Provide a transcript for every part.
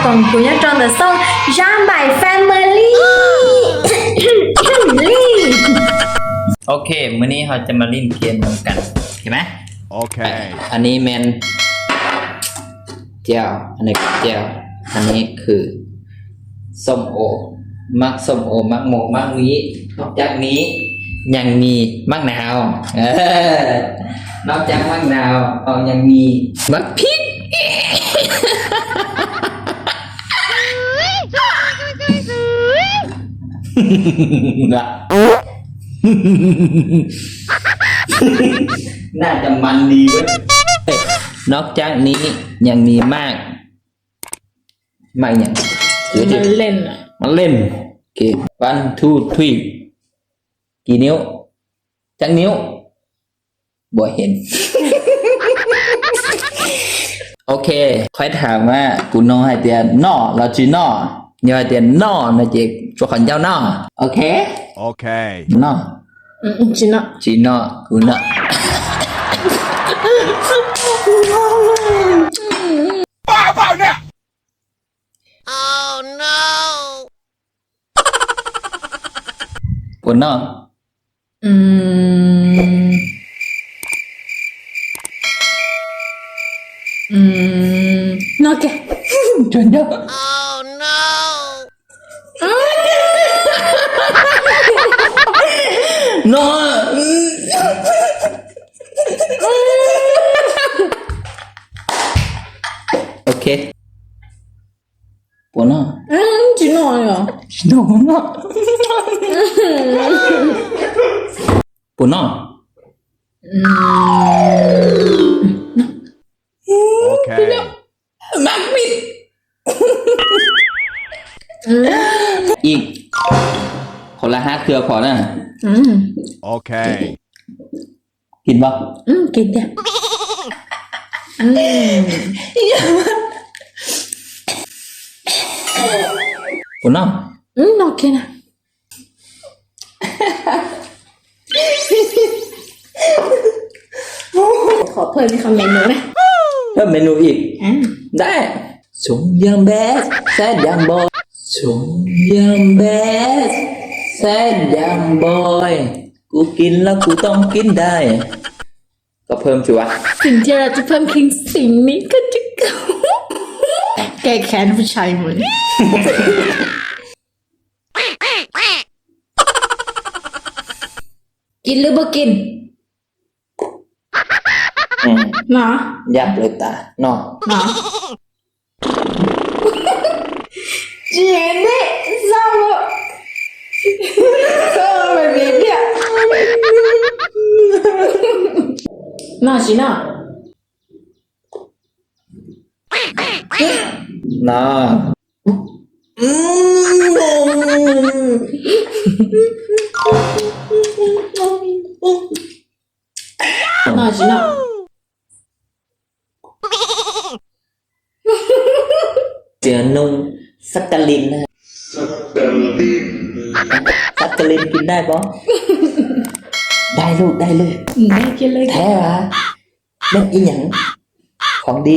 ຂອງກູຍັງຈອງເດີຊ່ອງ Jam by Family ໂອເຄ ມື້ນີ້ເຮົາຈະມາຫຼິ້ນເກມນຳກັນ ໂອເຄໄໝ? ໂອເຄ ອັນນີ້ແມ່ນແຈ່ວ ອັນນີ້ແຈ່ວ ອັນນີ້ຄື ສົ້ມໂອ ໝາກສົ້ມໂອ ໝາກໂມ ໝາກມີ ນອກຈາກນີ້ຍັງມີໝາກນາວ ເອີ ນອກຈາກໝາກນາວ ເຮົາຍັງມີໝາກພິກ ໜ້າຈະມັນດີເວີ້ຍ ນອກຈາກນີ້ຍັງມີໝາກ ໝາກຫຍັງ? ມະເລັງ ມະເລັງ ໂອເຄ one two three ກີ່ນິ້ວ? ຈັກນິ້ວ? ບໍ່ເຫັນ ໂອເຄ ຂ້ອຍຖາມວ່າ ປູໂນໃຫ້ຕຽນ ນໍ ລາວຈີນໍ ຍອໃຫ້ຕຽນ ນໍ ນະເຈກ ພວກເຂົາເຈົ້ານໍ ໂອເຄ ໂອເຄ ນໍ ອືມ ຈີນໍ ຈີນໍ ກູນໍ ປູໂນ ອືມ ອືມ ໂອເຄ ຈູນໂດ ໂນ ໂອເຄ ປູໂນ ອືມ ຈີໂນ ຈີໂນ ປູໂນ ອືມ ໂອເຄ ໝາກພິກ ອືມ ອີກຄົນລະຫ້າເທື່ອພໍນະ ອືມ ໂອເຄ ກິນບໍ່? ອືມ ກິນເດ ອືມ ໂອເນາະ ອືມ ໂອເຄນະ ຂໍເພີ່ມອີກເມນູນະ ເພີ່ມເມນູອີກ ອືມ ໄດ້ ສົ້ມຢາງແບດ ແຊດຢາງບອຍ ສົ້ມຢາງແບດ ແຊດຢາງບອຍ ກູກິນແລ້ວກູຕ້ອງກິນໄດ້ ກໍເພີ່ມຊິວະ ສິ່ງທີ່ເຮົາຈະເພີ່ມຄືສິ່ງນີ້ຄືຈະ ແກ້ແຄ້ນຜູ້ຊາຍໝົດ ກິນຫຼືບໍ່ກິນ? ອືມ ເນາະ ຫຍັບເລີຍຕາເນາະ ເນາະ ຈີເນ ຊາວ ຊາວແບບນີ້ເດ ເນາະ ຈີເນາະ ເນາະ ອືມ ໜ້າຊິເນາະ ເສືອໜຸ່ມ ສັກກະລິນນະ ສັກກະລິນ ສັກກະລິນກິນໄດ້ບໍ່? ໄດ້ລູກ ໄດ້ເລີຍ ໄດ້ກິນເລີຍ ແທ້ຫວາ? ແມ່ນອີຫຍັງ? ຂອງດີ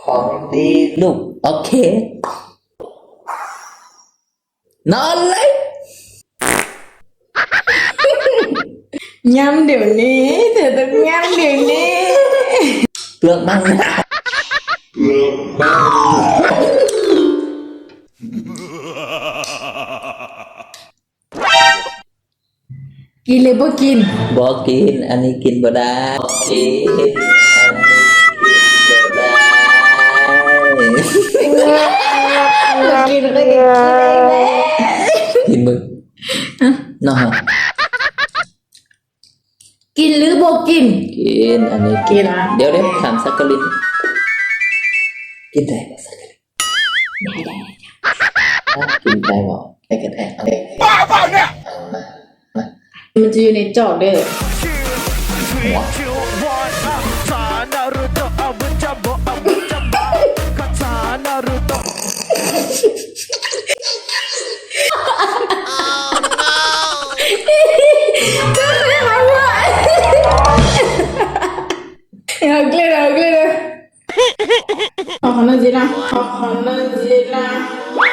ຂອງດີລູກ ໂອເຄ ນອນເລີຍ ຍຳດຽວນີ້ ເທຕ້ອງຍຳດຽວນີ້ ເປືອກມັນ ເປືອກມັນ ກິນຫຼືບໍ່ກິນ? ບໍ່ກິນ ອັນນີ້ກິນບໍ່ໄດ້ ບໍ່ກິນ ອັນນີ້ກິນບໍ່ໄດ້ ບໍ່ກິນ ບໍ່ກິນ ກິນເບິ່ງ ຮະ ເນາະ ກິນຫຼືບໍ່ກິນ? ກິນ ອັນນີ້ກິນ ກິນລະ ດຽວ ດຽວ ຖາມສັກກະລິນ ກິນໄດ້ບໍ່ສັກກະລິນ? ໄດ້ ໄດ້ ກິນໄດ້ບໍ່? ໄດ້ກໍໄດ້ ເອົາເລີຍ ບ້າເປົ່າເນຍ ເອົາມາ ມາ ມັນຈະຢູ່ໃນຈອກເດີ ຫົວ ເອົາເລີຍ ເອົາເລີຍ ເອົາ Mangzila, Mangzila.